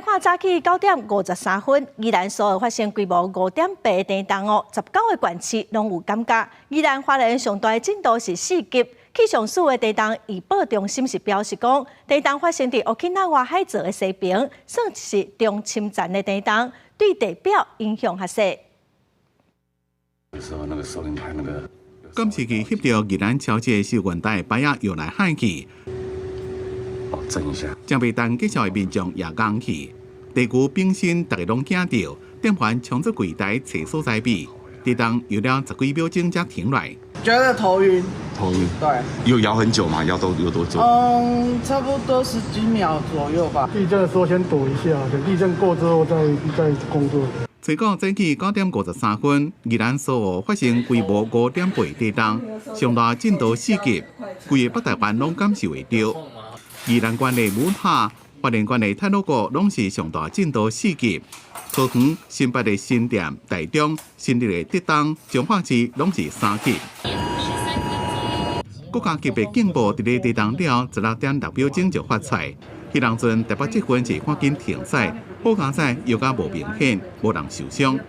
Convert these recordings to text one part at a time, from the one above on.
看早起9點53分，宜蘭蘇澳發生規模5.8的地動哦，19個縣市攏有感覺。宜蘭花蓮上大的震度是4級。氣象署的地動預報中心是表示講，地動發生佇沖繩外海槽的西邊，算是中深層的地動，對地表影響較細。監視器翕著宜蘭超市收銀台擺仔搖來晃去，哦，震一下。正欲等結帳的民眾也戇去，地球本身逐家攏驚著，店員衝出櫃台揣所在避，地動搖了十幾秒鐘才停來。覺得頭暈。頭暈。對。有搖很久嗎？搖多有多久？嗯，差不多十幾秒左右吧。地震的時候先躲一下，等地震過之後再工作。隨講早起9點53分，宜蘭蘇澳發生規模5.8地動，上大震度4級，規个北台灣攏感受會著。宜蘭縣的武塔、花蓮縣的太魯閣攏是上大震度4級。桃園、新北的新店、台中、新竹的竹東、彰化市攏是3級。國家級別警報佇咧地動了16點6秒鐘就發出來。彼當陣台北捷運是趕緊停駛，好佳哉搖甲無明顯，無人受傷。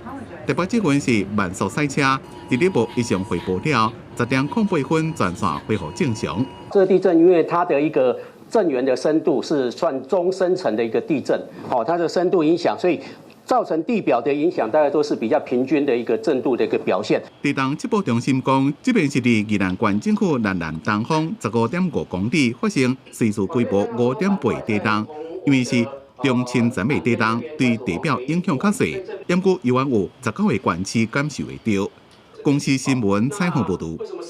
台北捷運是慢速駛車，佇咧無異常匯報了，10點08分全線恢復正常。這個地震因為它的一個震源的深度是算中深層的一個地震，哦，它的深度影響，所以造成地表的影響，大概都是比較平均的一個震度的一個表現。地動測報中心講，這邊是佇宜蘭縣政府南南東方15.5公里發生臥數規模5.8地動，因為是中深層的地動，對地表影響較細，毋過猶原有19個縣市感受會著。公視新聞採訪報導。